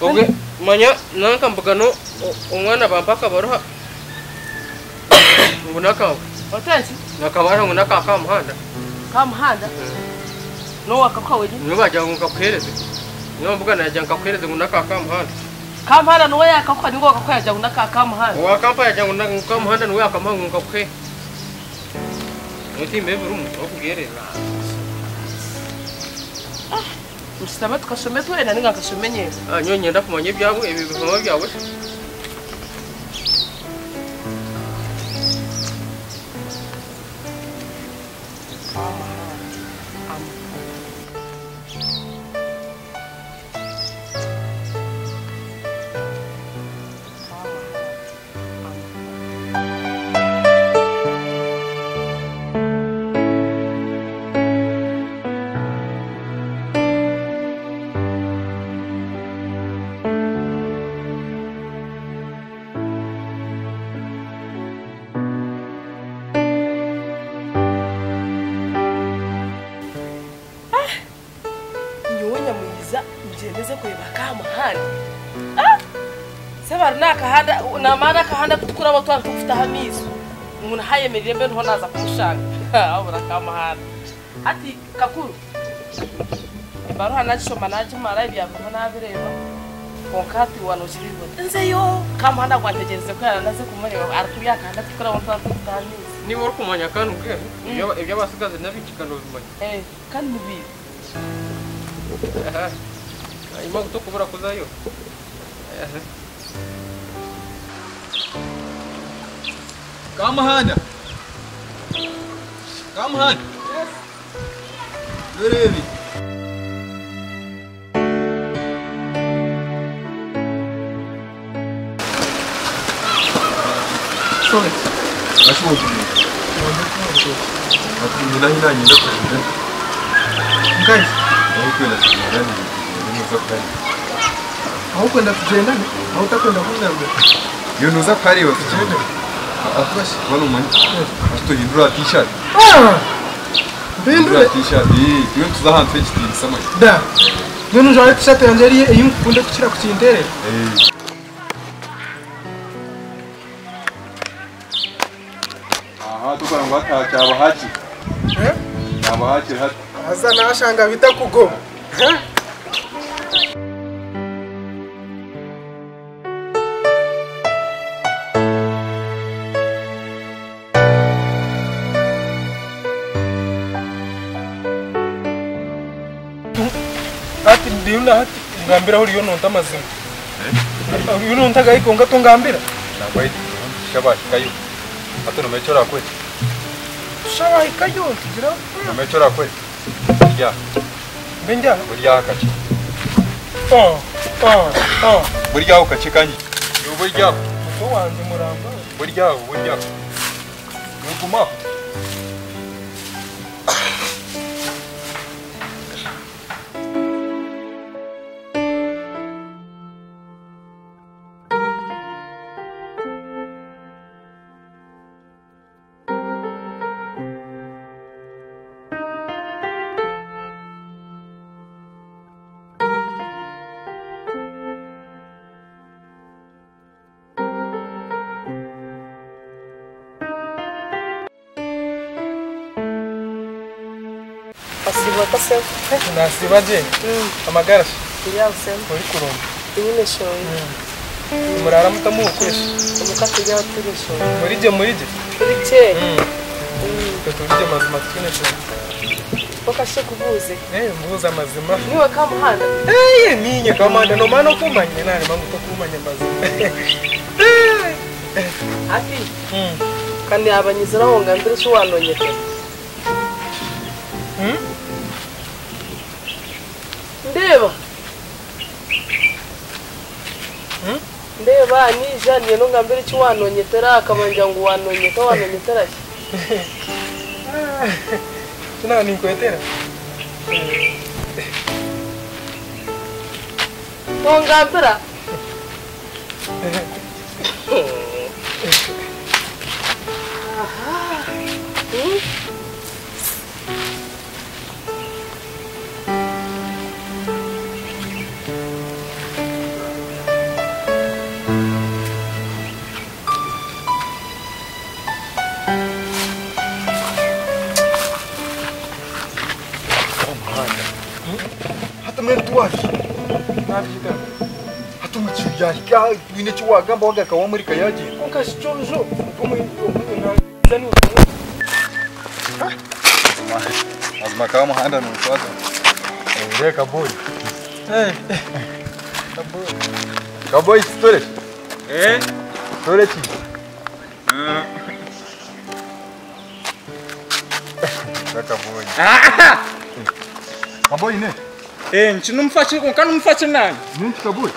Obwe manya nanka mbugana omwana bampa akabaruha ngu nakawe. Otenki? Nakabaruha ngu naka Kamuhanda. Kamuhanda? N'owakakuha wenyine? Niwe bagira ngu nkakuhereze. Niwe mbugana yagira ngu nkakuhereze ngu naka Kamuhanda. Kamuhanda niwe yakakuha ninga owakakuha yagira ngu naka Kamuhanda? Owakampa yagira ngu Kamuhanda niwe yakamuha ngu nkakuhe. Nyowe timbe ebirimu okubwereza. Mushutame tukashome twena ninga nkashome nyenka? Nyowe niinyenda kumanya ebyawe, ebi bihoma byawe. Nyowe Nyamwiza ngyendeze kureeba Kamuhanda. Ah! Sebari n'akahanda n'amaani akahanda aku tukuraba twaba turikufutaho amaiso ngu niho ayemereire mbwenu niho naaza kumushanga. Wabura Kamuhanda. Hati kakuru ebaruha nagishoma nagimara ebyabiriho nabireeba kwonka hati waanogira oti nzeyo Kamuhanda ngu antegyereze ku yaaba naze kumureeba ari kuriya akahanda aku tukuraba twaba turikutaho amaizi. Niiwe orikumanya kandi mbwenu eby'abatsigazi n'abaishiki noobimanya. Kandi nibiiba. Hanyuma ngu tokubura kuzayo. Kamuhanda! Kamuhanda! Yoreebi! Ahu orikwenda tugyendane, ahu otakwenda kungambira. Iwe noza kuhareeba tugyende. Waaba nomanya tuhindure aha t-shirt. Mpindure? Aha t-shirt. Iwe nituza ahantu h'ekitiinisa manya. Da. Mbwenu njware t-shirt yangye eriyo ei nkukunda kukira kukinteerera? Aha tokora ngu hati kyaba haki. Kyaba hakiri hati. Haza nashanga bitakugoma. Hati ndiyo na hati ngambira ahu oriyo nonta amazima. Oriyo nonta agahi kwonka tongambira. Nangwa tushabahikayo. Hati nomanya eki orakore? Tushabahikayo tugira. Nomanya eki orakore? Ori aha. Mbe ndi aha? Ori aha kakye. Oh, oh, oh. Ori aho kakye kangye. Iwe ori aho. Muto wangye muramba. Ori aho, ori aho. Iwe guma aho. Wasiiba ota sebo? Nasiiba gye. Amagara shi? Turi aho sebo. Ori kurungi? Tinyine nshonga. Nimuraara muta omuka shi? Omuka turi aho tihaine nshonga. Muri gye muri gye? Turi gye. Itwe turi gye mazima titwine nshonga. Kwonka shi nkubuuze? Mbuuza mazima. Niiwe Kamuhanda? Niinye Kamuhanda. Noomanya n'okumanya? Naareba ngu tokumanya mazima. Hati ka naaba nyizire aho ongambire eki waanonyetera. Ndeeba. Ndeeba naija niinyenda ongambire eki waanonyetera akabangira ngu waanonyeta waanonyetera ki? Eki naaba ninkwetera? Tongambira? Wapi? Hata omukiru yahika wine eki wagamba wagaruka wamureka yagyenda. Konka shi kyojo Mazima kamuhanda nontwaza. Reka boy. Kaboy kitore. Tore ki? Kaboy. Kaboy ne? Nkinumufashe konka numufashe nani? Ninki kaboy?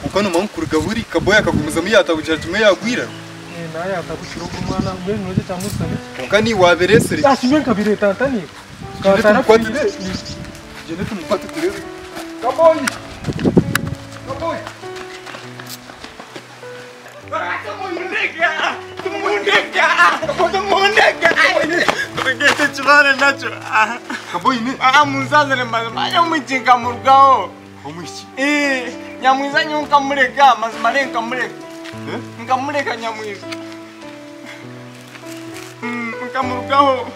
Konka nomamukuruga buri kaboy akagumizamu yatabukira kimwe yagwira. Naye atabukira ogwo mwana mbwenu noje kyamusana. Konka ni waberesere. Ashimwe nkabireta ntani. Gende tumukwate turebe. Kaboy! Kaboy! Kaboy ne? Munzazire mazima nyamwichinga murugaho. Omwishiki? Nyamwiza nyo nkamureka mazima re nkamureka. Nkamureka nyamwiza. Nkamurugaho.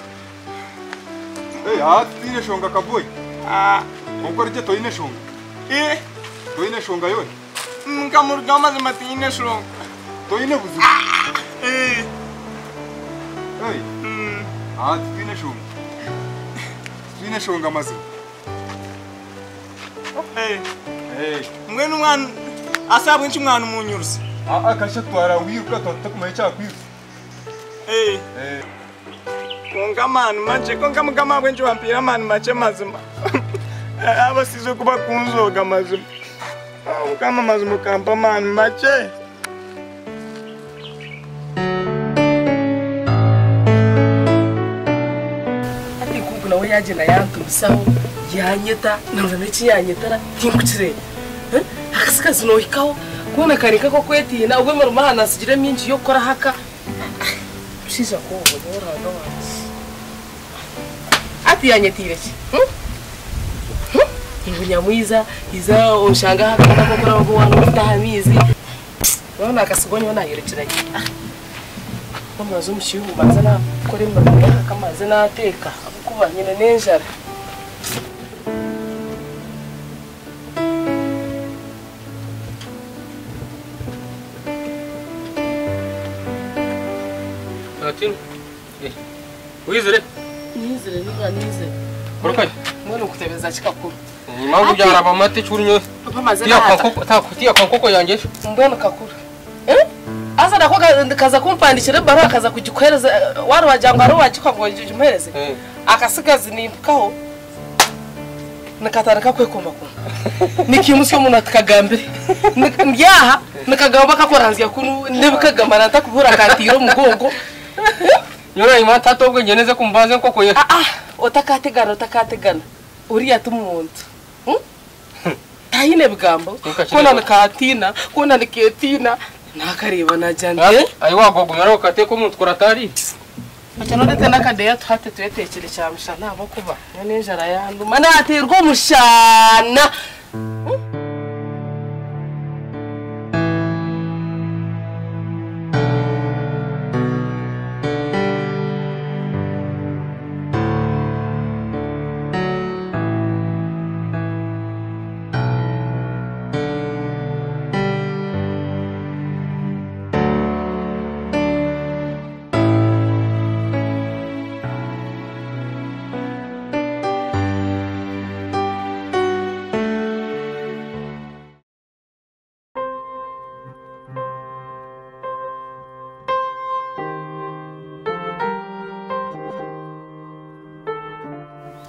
Twine shonga kaboy. Konka rye toine shonga. Toine shonga yone. Nkamurugaho mazima tiine shonga. Toine buzibu. Twine shonga. Twine shonga mazima. Mbwenu umwana asabwe nki umwana umunyurusa. Akasha twara wiruka twatakumanya ekyakwiruka. Konka amani makye konka mukama bwenki wampiira amani makye mazima. Abasize kuba kunzoga mazima. Mukama mazima okampa amani makye. Ati nkungu nawe yagenda yantumisaho yanyeta nabona neki yanyetara tinkukireba. Akasikazi nohikaho kubona kareka ko kwetiina ubwo emirimo aha nasigire mingi yokukora haka. Mushaija kwoba Ruhanga wangye. Ati yanyetiire ki? Ngu nyamwiza iza oshanga haka nakokora ogo wanu kutaha amaizi. Urabona akasigo nyowe nayerekyeranye. Omubazi omu mbanza nakora emirimo y'ahaka maze nateeka ahabw'okuba nyine n'enjara. Wizire? Nizire niba nizire. Korukai? Mbona kutebeza kikakuru. Impamvu byaraba amate cyurinyo. Tiya kankoko yanjye. Mbona kakuru. Asa nako kaza kumpandikira baruwa akaza kugikuhereza wari wajangwa ari wagikwa ngo umuhereze. Akasigazi nimpukaho. Nakatandika kwekomba kumwe. Nikimusyo umuntu atakagambire. Ndyaha nakagamba kakoranzya kunu ndebikagamara ntakubura kantira omugongo. Nyora imana tatobwe ngeneze kumbanze nkoko ye. Otakategana uriya tumuntu. Tahine bigambo. Kona nakatina, kona niketina, nakareba najande. Ayi wagogumera ukateka umuntu kuratari. Bacano ndetse nakadeya tuhate tuyetekere cyamushana abo kuba. N'enjara yanduma naterwa umushana.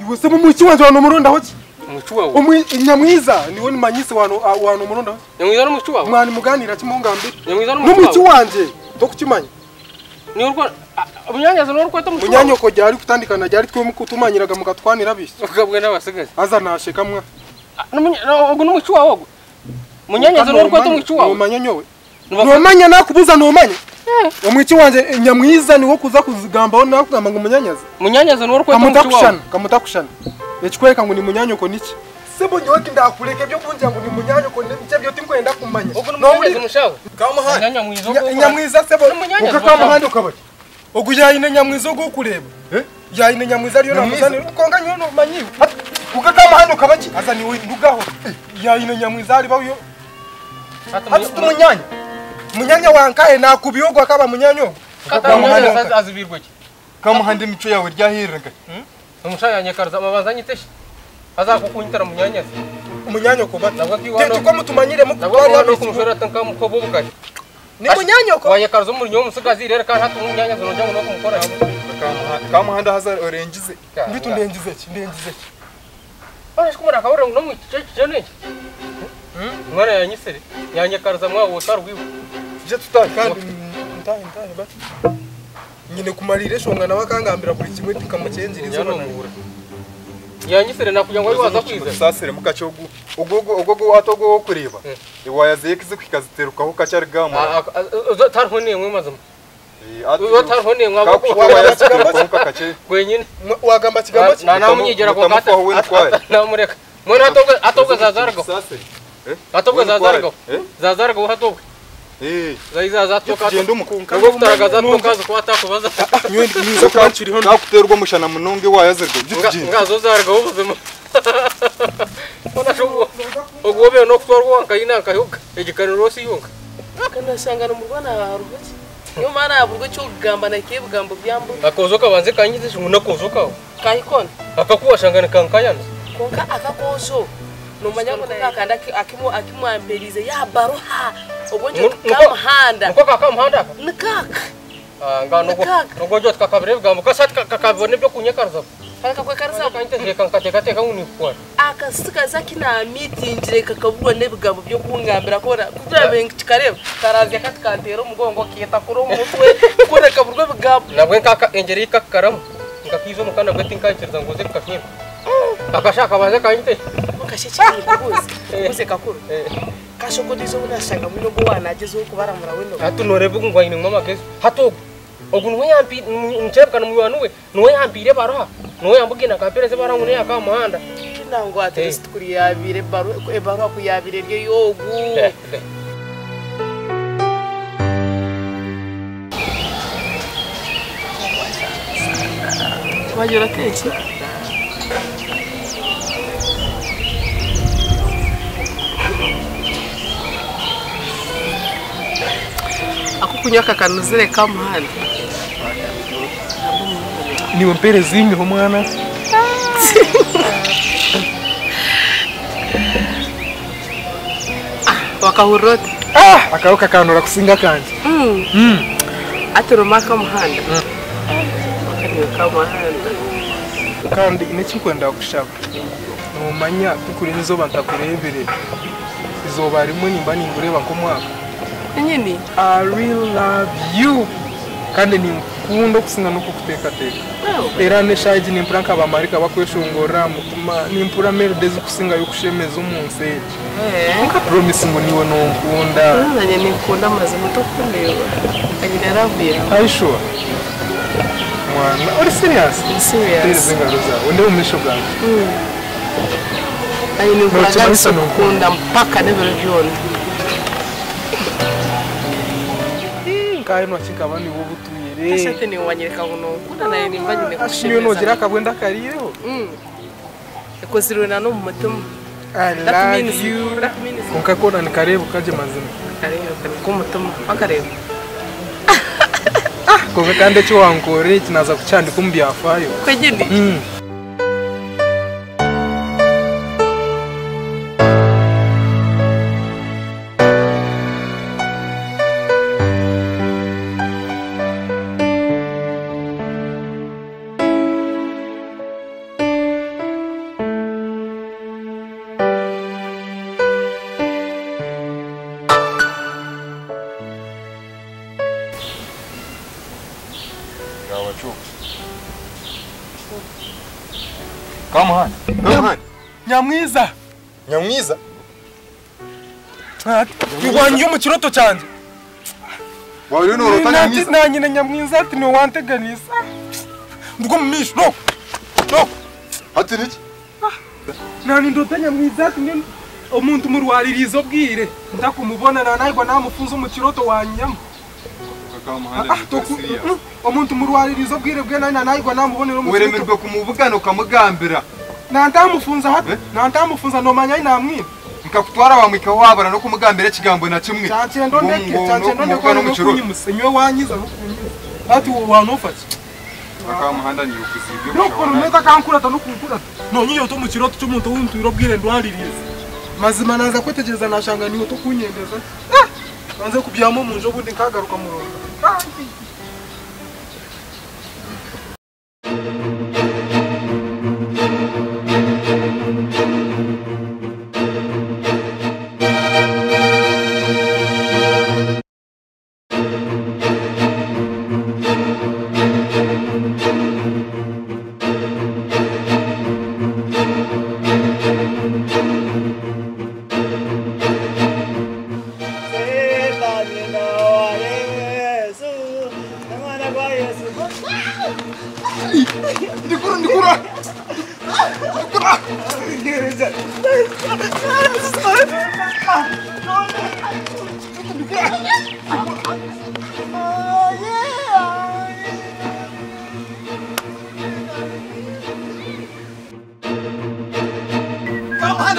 Iwe mumuchi wanje wano muronda hoki? Umuchi wawe? Umwi nyamwiza niwe nimanyise wano wano muronda hoki? Nyamwiza n'umuchi wawe? Mwani muganira kimungambire. Nyamwiza n'umuchi wawe? N'umuchi wanje tokukimanya. Ni urwo munyanyazo n'urwo kweta umuchi wawe? Munyanyoko ryari kutandikana ryari twe mukutumanyiraga mukatwanira bisi. Ukabwe n'abasigaye. Aza nasheka mwa. N'ogu n'umuchi wawe ogu. Munyanyazo n'urwo kweta umuchi wawe? Nomanya nyowe. Nomanya nakubuza nomanya. Omwichi wanje nyamwiza niwo kuza kuzigambaho nakugamba ngo munyanyaza. Munyanyaza n'urwo kweta umuchi wawe. Kamutakushana. Ekikwereka ngo ni munyanyoko niki? Sebo nyowe kindakureka ebyo kunja ngo ni munyanyoko niki byo tinkwenda kumanya. No mushawe. Kamuhanda. Nyamwiza sebo. Ukamuhanda ukabaki. Ogu yayine nyamwiza ogu kureba. Yayine nyamwiza ariyo namuzanira. Ukonga nyowe nomanyiwe. Kuka kamuhanda ukabaki? Aza niwe ndugaho. Yayine Nyamwiza ari bayo. Hati tumunyanya. Munyanya wankaye nakubiyogwa akaba munyanyo. Kamuhanda azibirwe ki? Kamuhanda imico yawe ryahirira. Omushaija yanyekaruza amabanza anyiteshe. Azakukunyitara munyanya. Munyanyo ko bata. Tuko mutumanyire mukutwara no kumushora tanka mukobo bukati. Ni munyanyo ko. Wanyekaruza umurnyo omusigazi rero kandi hatu munyanya zonja ngo kumukora. Kamuhanda haza orengize. Mbitu ndengize ki? Ndengize ki? Bana shikumara akabura ngo mu cece Mwana yanyisere. Yanyekaruza mwa wotarwiwe. Je tutahe kandi ntahe ntahe bati. Nyine kumarira eshonga nawe akangambira buri kimwe tukamucenjiriza n'umubura. Yanyisere nakugira ngo waza kwiza. Sasire mukachogu. Ogogo ogogo watogo wo kureba. Iwaya zekize kwikaziterukaho kacyari gama. Tarhone mwe mazima. Tarhone mwa gwenyine. Wagamba kigambo ki? Na namunyigera ko kata. Namureka. Mwana atobwa atobwa zazargo. Atobwa zazargo. Zazargo hatobwa. Zaiza zatoka. Nubwo kutaragaza tokazo kwata kubaza. Nyowe niza kwanciriho nakuterwa mushana munonge wayazirgo. Ngazo zargo ubuzima. Ona shugo. Ogwobe no kutwarwa nkayina nkayuka. Egikaniro siyunka. Kanashangana mu Rwanda haruki. Niyo mana yaburwe cyo kugamba na kiye bugambo byambo. Akozoka banze kanyize shunguna kozoka. Kahikona. Akakuwashangana kankayana. Konka akakozo. Nomanya ko kakanda akimu akimuamperize ya baruha. Obonje kamuhanda. Nko kakamuhanda? Nikaka. Ah nga noko njo tukakabire bugambo kasati kakabone byo kunyekaruza. Karaka kwekaruza kanyite kankateka nguni kwa. Akasikaza kina mitingire kakabura nebigambo byo kungambira kora kugira bengi kikareba karazya katkantera omugongo kiyeta kuri omutwe kora kaburwe bigambo. Nabwe nkaka engeri kakaramu nkakizo mukana bwe tinkankiriza ngoze kukashwera. Akashaka baze kanyite. Mukashye kubuze. Kubuze kakuru. Kashokodizo unashanga muno go wanagezo kubaramura weno. Atunorebe ngwayine mama keso. Hatogo. Ogu nuwe yampi nchebka numwe nuwe yampire baroha. Nuwe yambugina kapereze barangu ne akamuhanda. Nango ateresi kuri yabire baro ebarwa kuyabire ryo yogu. Wajura teki. Akukunywa kakanuzire kamuhanda. Niwe mpere zimiho mwana. Wakahurota. Ah, akauka kanura kusinga kanje. Aturuma kamuhanda. Wakaniwe kamuhanda. Kandi nekinkwenda kushaba. Nomanya tukuri nizoba ntakurebere. Izoba rimwe nimba ningureba nko mwaka. Nyini? I really love you. Kandi ninkunda kusinga no kukutekateka. Era neshaji nimpura nkabamarika bakweshongora mutuma nimpura melodies kusinga yokushemeza omunsi egi. Nka promise ngo niwe nonkunda. Nanye ninkunda amazima tokundeba. Anyine love you. Are you sure? Mwana, uri serious? Serious. Tereza ingaro zawe, ndebe mu maisho gawe. Anyine ninkunda kukunda mpaka n'ebiro byona. Nkaye nwakikaba niwe obutwire. Kashate ni wanyereka ngo nonkunda naye nimba nyine kushemeza. Niyo nogira akabwenda karireho. Ekozirwe na no mu mutima. I love you. Konka kona nikareba kaje mazima. Kareba ko mutima akareba. Ah, konka kandi cyo wankore kinaza kucyandika mu byafayo. Kwegende. Kamuhanda. Kamuhanda. Nyamwiza. Nyamwiza. Iwanyu mu kiroto cyanje. Wawe no rota Nyamwiza. Na nyine Nyamwiza ati no wanteganisa. Ndiko mumisho no. No. Ati niki? Nani ndota Nyamwiza ati ndi omuntu murwaririzo bwire. Ndakumubona na nayigwa namufunza mu kiroto wanyama. Kamuhanda. Omuntu murwaririzo bwire bwe nani nayigwa namubonera mu Weremerwa kumubugana ukamugambira. Nantamufunza hati. Nantamufunza nomanya inamwine. Nkakutwara wamwika wabara no kumugambira ekigambo na kimwe. Chanchendo ndeke, chanchendo ndeke no kunyimusa. Nyowe wanyiza no kunyiza. Hati wanofaki. Akamuhanda ni ukuzibyo. Nokurumeza kankurata no kunkurata. Nonyiyo to mu kiroto cy'umuntu wuntwiro bwire ndwaririza. Mazima naza kwetegereza nashanga niyo to kunyendeza. Nanze kubyamo mu njo bundi nkagaruka murongo.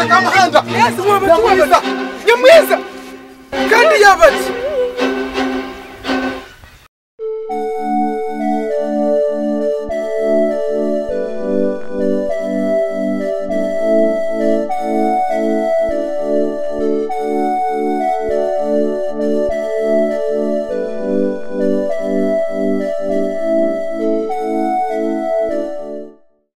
Kamuhanda. Yes, nyamwiza. Kandi yabaki.